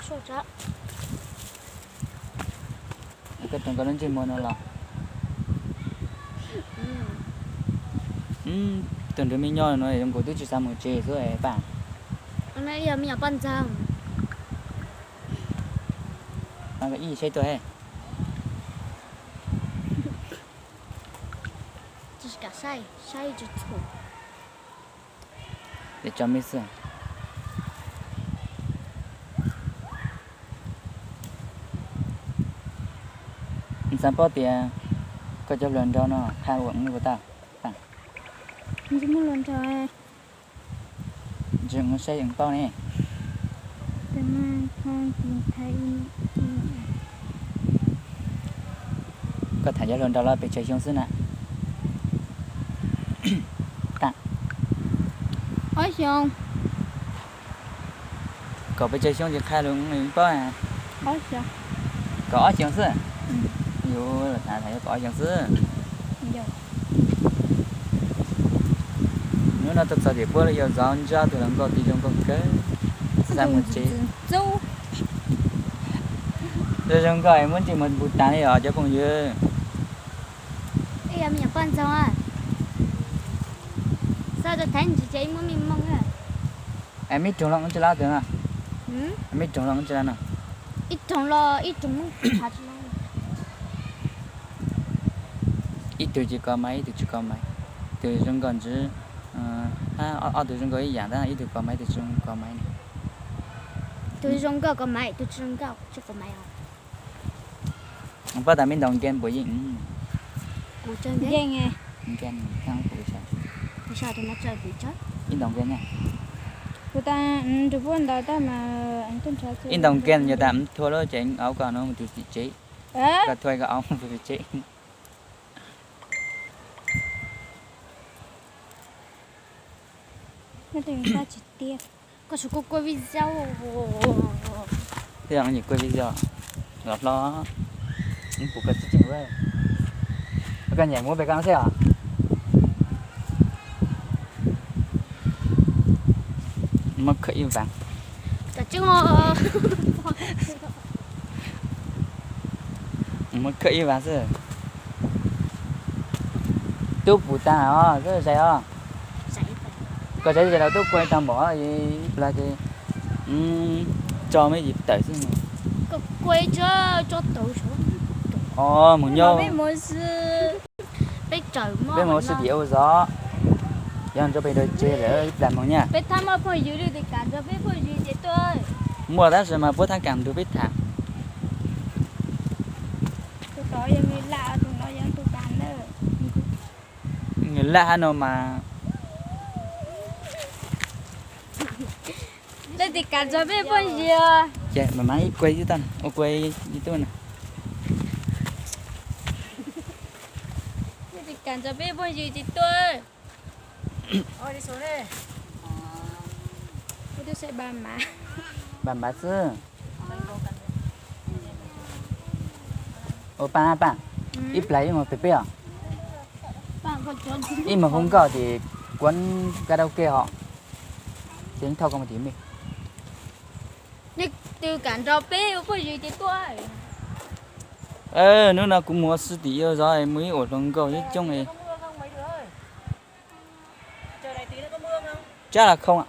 Koj rau nkauj lub ntsej muag no los. Tus nrog me nyuam no zoo nkaus twb tsis xav mus tsev xwb pam. Ib saib tuaj he. Tsis kam saib, saib tsis txhum. Tso me xwb. Xav paub tias koj cov hluas nraug no qha ua ub ua tau. Tsis muaj hluas nraug. Tsis mus saib yeej paub ne. Koj tham cov hluas nraug los pes tsawg xyoo xwb na? Ob xyoo. Kaum pes tsawg xyoo tsis qha los paub. Kaum ob xyoo xwb. Yus tham tham kaum ob xyoo xwb. Hnub no tuaj txog tiam puab lawm, yog zov ntsib tus hluas nkauj twg zoo nkauj kawg, tsis xav mus tsev. Zoo nkauj muab ntsej muag npu tas li os cov phooj ywg. Ib yam me nyuam poj ntxoog, xav tau thaiv ntsis ces ib muab me mooj. Me roog los tsis lab tus no. Me roog los tsis lab no. Ib roog los ib roog. Ib tug tsis kov maiv, ib tug tsis kov maiv. Tus zoo nkauj ntsis, ob tug zoo nkauj ib yam tab ib tug kov maiv, ib tug tsis kov maiv. Tus zoo nkauj kov maiv, tus tsis zoo nkauj tsis kov maiv. Pab tas me ntaus nkees puas yeej? Yeej. Ib ntaus nkees na. Ib ntaus nkees yog tas thua lawm ces auv koj no mus tus tim tsev. Koj thua koj auv mus tus tim tsev. Koj kuj kua video. Thiab nim kua video los hlob, pum koj tib tseeg. Koj nyiam muab pem koj no xwb os. Muab khawm ib vas. Muab khawm ib vas xwb. Tub pum tag os, zais os. Koj zais zais los tub kua tag npaum ib plag ces tso me ntsis tawm xwb. Os, mus nyob. Peb mus ua si tim ua zov, yog nrog peb dua tsev lawm ib plag mus nyaj. Muaj tab sis mas puab thab kam nrug peb tham. Nws laj hab no mas. Leej twg kam nrog peb phooj ywg? Ces mam mam ib kua ib tug, ua kua ib tug na. Leej twg kam nrog peb phooj ywg ces tuaj. Npam npav xwb. Ua paj paj, ib plag ib mus pem peb os. Ib mus hu nkauj tim kuav karaoke hos. Ces thauj koj mus tim mej. Hnub no kuv mus ua si tim Yawg Zov, mus ib ua hluas nkauj ib coob. Tsab los khoo.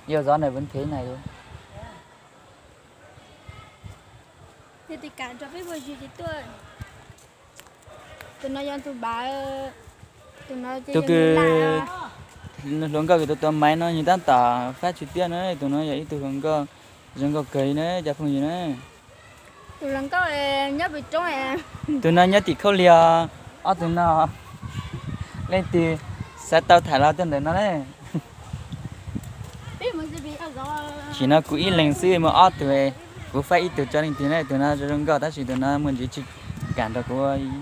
Yawg Zov này vẫn thế này. Tus no yog tus npam, tus no ces yog hluas nkauj kws tua tua maiv no, nws tab tom fab tsis tiaj na. Tus no yog ib tug hluas nkauj zoo nkauj kawg li na cov phooj ywg na. Tus hluas nkauj nyob pem roob. Tus no nyob tim Khaub Lig os. Ob tug no leej twg xav tau tham los tuaj ntawm no na. Tam sim no kuv ib leeg xwb muaj ob tug, kuv faib ib tug tso leej twg na. Tus no zoo nkauj tab sis tus no muaj ntsis tsis kam nrog kuv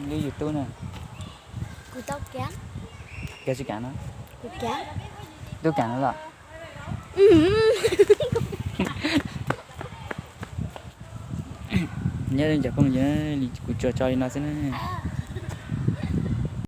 lub YouTube na. Koj tsis kam no? Tub kam no los? Nyob li cov phooj ywg, kuv tsuas tso li no xwb na.